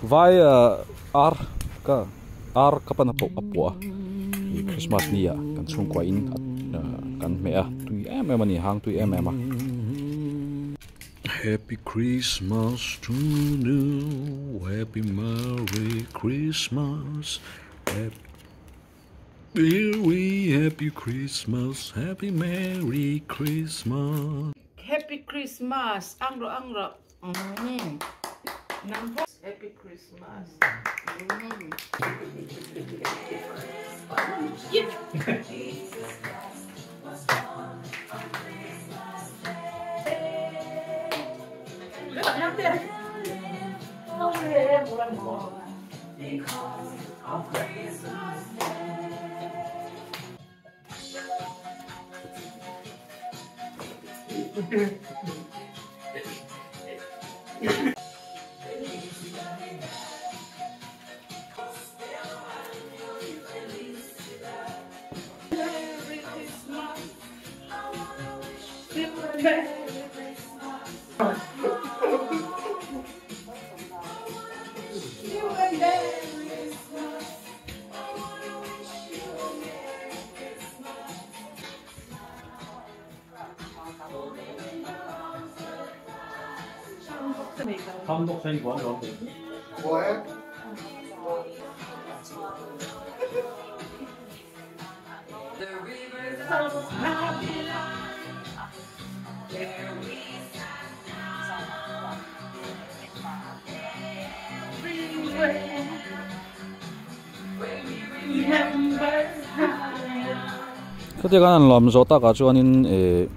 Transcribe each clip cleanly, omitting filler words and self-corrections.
Vai ar ka ar ka pan a pawh a puah a ih Christmas ni ah kan chhungkua in kan hmeh a tui em em a ni hang tui em em a. Happy Christmas to you happy merry Christmas happy Merry happy Christmas happy merry Christmas. Happy Christmas ang rawh ang rawh umm nang pawh Happy Christmas umm. Khatiang khan an lawm zawh takah chuanin eh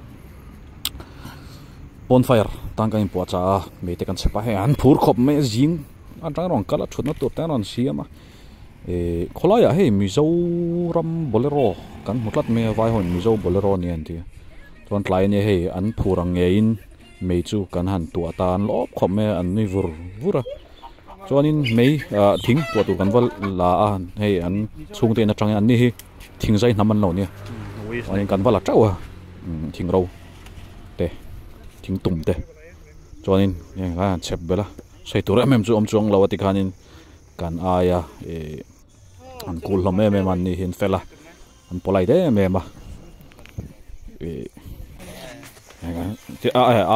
bonfire tan kan inpuah chah a mei te kan chhep a hei an phur khawp mai a zing atang rawn kal a thutna tur te an rawn siam a eh khawlaiah hei Mizoram bolero kan hmu tlat mai a vai ho in Mizo bolero a ni an ti a chuan tlai ania hei an phur ang ngeiin mei chu kan han tuah ta an lawp khawp mai a an nui vur vur a chuanin mei ah thing tuah tur kan va la a hei an chhungte in atangin an ni hi thing zai hnam an lo nia chuanin kan va la teuh a thing ro te thing tum te chuanin heng lai an chhep belh a sawi tur em em chu awm chuang lo a tikhanin kan aia ih an kul hlawm em em a an ni hi an fel a an polite em em a ih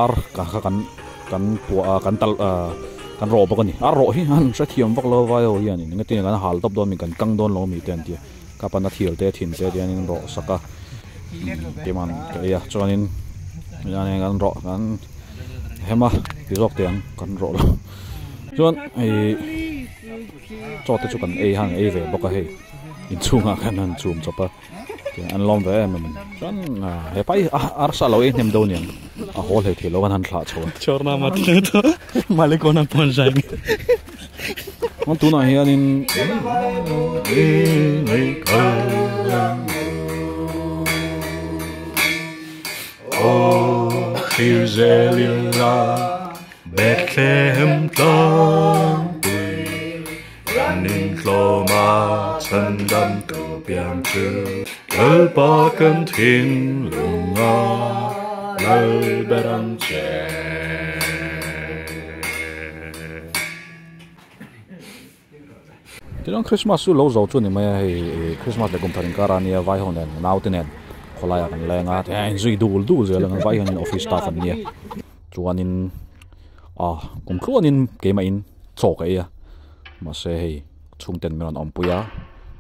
ar kha kan kan puah a kan tal ah kan rawh bawk a ni a rawh hi an hrethiam vak lo vai ho hian in engtin nge kan hal tawp dawn mi kan kang dawn lo mi te an tia ka pan a thial te thin te tiang in rawh sak a keimah ka ei a chuanin kan rawh kan hem a ti zawk teh ang kan rawh lo chuan ih chaw te chu kan ei han ei ve bawk a hei inchhungah khan han chhum chawp a an lawm ve em em a ni chuan hepa hi arsa lo ei hnem deuh aniang a haw hlei thei lo an han thlah chho a chuan tunah hianin Bethlehem tlangpui Ranin tlawma chhandam tu piang chu Lalpa kan thinlunga lal ber ang che. Tichuan Christmas chu lo zo chu ni mai a, hei Christmas leh kum thar inkar a nia vai ho nen naute nen khawlaiah kan leng a, tihian inzui dul dul zel ang vai hianin office staff an nia chuanin ah kum tluanin keimahin chaw ka ei a mahse hei chhungten min rawn awmpui a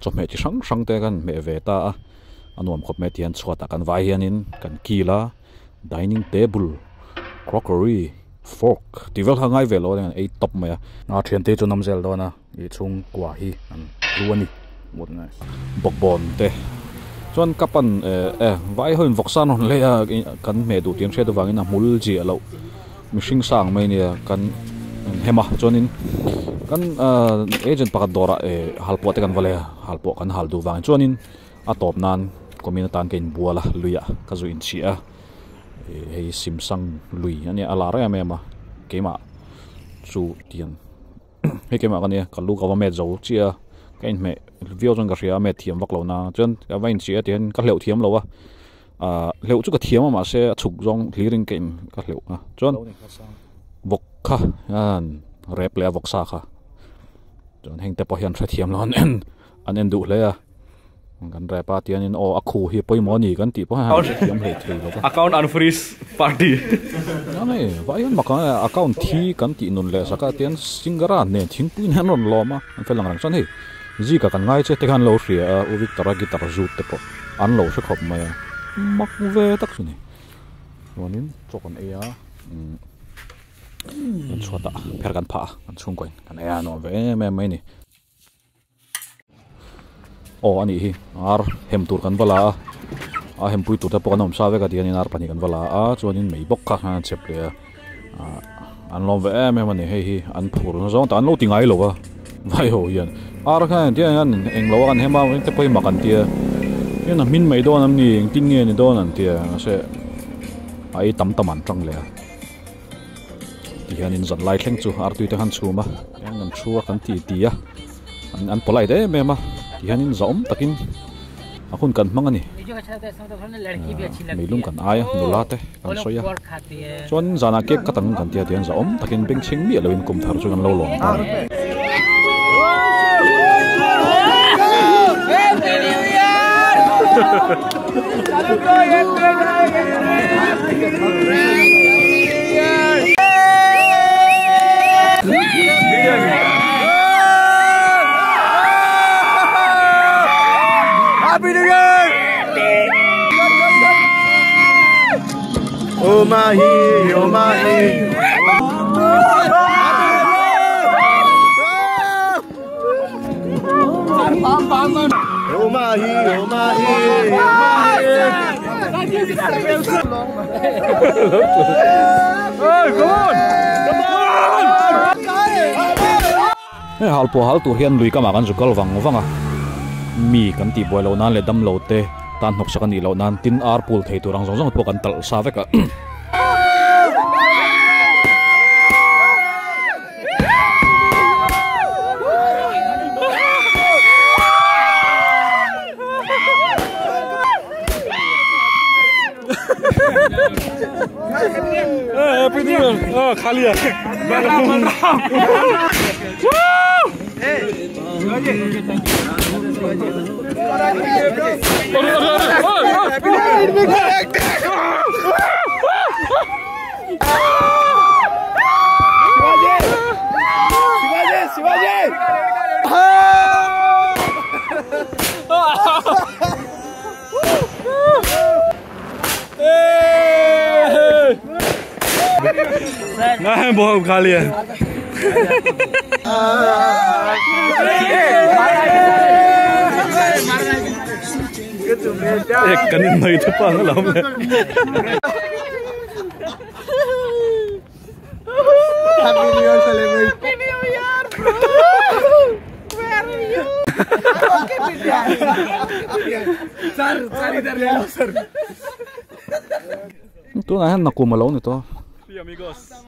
chawhmeh chi hrang hrang te kan hmeh ve ta a a nuam khawp mai tihian chhuatah kan vai hianin kan kil a. Dining table, crockery, fork tih vel kha ngai ve lo a ei tawp mai a. A thiante chu an awm zel dawn a, ih chhungkua hi an hlu a ni. Bawkbawn te chuan ka pan eh eh vai ho in vawksa an rawn lei a kan hmeh duh tih an hriat avangin a hmul chiah loh mihring sang mai ania kan hem a chuanin kan ah agent pakhat dawrah eh halpuah te kan va lei a halpuah kan hal duh vangin chuanin. A tawp nan kumin atan ka inbual a luiah ka zu inchhiah a ih hei simsang lui a nia a lar em em a keimah chu tiang hei keimah ka nia ka lu ka va met zo chiah a ka inhmeh viau chuan ka hria a met thiam vak lo na chuan ka va inchhiah a tihian ka hleuh thiam lo a ah hleuh chu ka thiam a mahse a chhuk zawng hlir in ka in ka hleuh a chuan vawk kha rep leh a vawksa kha. Chuan heng te pawh hian hrethiam lo an en an en duh hle a. Kan rep a tianin aw a khu hi pawimawh a ni kan tih pawh hian an hrethiam hlei thei lo va. Account unfreeze party. Chuan hei vai hian mak a account thi kan tih nun leh sak a tian Singara nen thingpui nen an rawn lawm a an fel ang reng chuan hei Zika kan ngai che te khan lo hria a U Victor-a guitar zut te pawh an lo hre khawp mai a mak ve tak chu ni. Chuanin chaw kan ei a umm kan chhuatah pher kan phah a kan chhungkaw in kan ei a nuam ve em em mai a ni. Aw a nih hi ar hem tur kan va la a a hem pui tur te pawh kan awm sa vek a tihianin ar pahnih kan va la a chuanin mei bawk kha an chep leh a ah an lawm ve em em a ni hei hi an phur na zawng tak an lo ti ngai lo a vai ho hian ar kha engtin hian englo a kan hem a te pawh hi mak an tia hian a hmin mai dawn em ni engtin nge ni dawn an tia mahse a ei tam tam an tang leh a tihianin zan lai thleng chu artui te khan chhum a eng an thu a kan ti ti a an polite em em a tihianin zahawm takin a hun kan hmang a ni meilum kan ai a nula te kan sawi a chuan zanah cake ka tang kan tia tihian zahawm takin bengchheng miah loin kum thar chu kan lo lawm ta a ni. Happy New Year! Oh mahi, oh mahi. Oh mahi, oh mahi, oh mahi. Hey, come on! Come on! Hei hal pawh hal tur hian lui kamah kan zu kal vang vang a, mi kan tih buai loh nan leh damlo te tan hnawksak a nih loh nan tin ar pul thei tur ang zawng zawng te pawh kan talh sa vek a. Happy New Year! Oh, khali à. नहीं बहुत खाली है एक कनिन नहीं तो पागल हम Happy New Year celebrate. Happy New Year, bro! Where are you? Sir, sir इधर ले लो sir. Tunah hian nakum a lo ni tawh. See amigos.